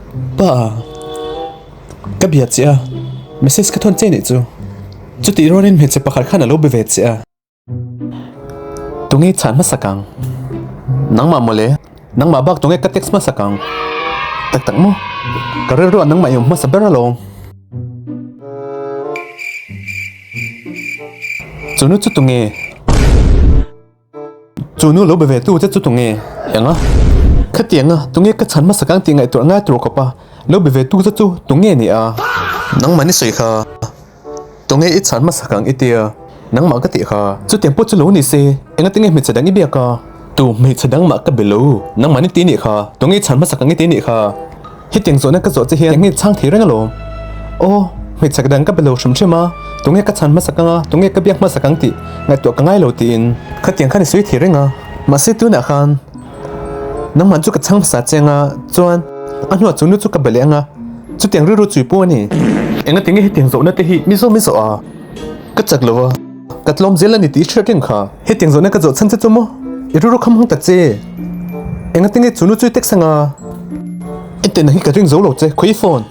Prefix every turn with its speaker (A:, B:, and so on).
A: Pa, ka bia che a, message ka thawn che nih chu. Chutih rualin hmeichhe pakhat khan a lo be ve che a. Tunge chhan hmasak ang? Nangmah mawle, nangmah bak tunge ka text hmasak ang? Tak tak maw? Ka rilruah nangmah i awm hmasa ber alawm. Chunu chu tunge? Chu nu lo be ve tu che chu tunge? Enga? Khatianga tunge ka chhan hmasa kang tih ngaihtuah ngai tur khawp a, lo be ve tu che chu tunge ni a? Nangmah ni sawi kha, tunge i chhan hmasa kang i tia? Nangmah ka tih kha. Chutiang pawh chu lo ni se, enga tinge hmeichhe dang i biak a? Tu hmeichhe dang mah ka be lo, nangmah ni ti nih kha, tunge i chhan hmasa kang i ti nih kha? Hetiang zawhna ka zawh che hian enge chhang thei reng alawm? Aw, hmeichhe dang ka be lo hrim hrim a, tunge ka chhan hmasak anga, tunge ka biak hmasak ang tih ngaihtuah ka ngai lo tiin khatiang khan i sawi thei reng a. Mahse tunah khan nangmah chu ka chhang hmasa che anga, chuan a hnuah chu nu chu ka be leh anga, chutiang rilru chui pawh a ni. Enga tinge hetiang zawhna te hi mi zawh mi zawh a? Ka chak lo a, ka tlawm zel a ni tih i hriat reng kha. Hetiang zawhna ka zawh chhan che chu maw? I rilru kham hawng ta che. Enga tinge chu nu chu i text anga? Entirna hi ka ring zo lo che, khawi i phone.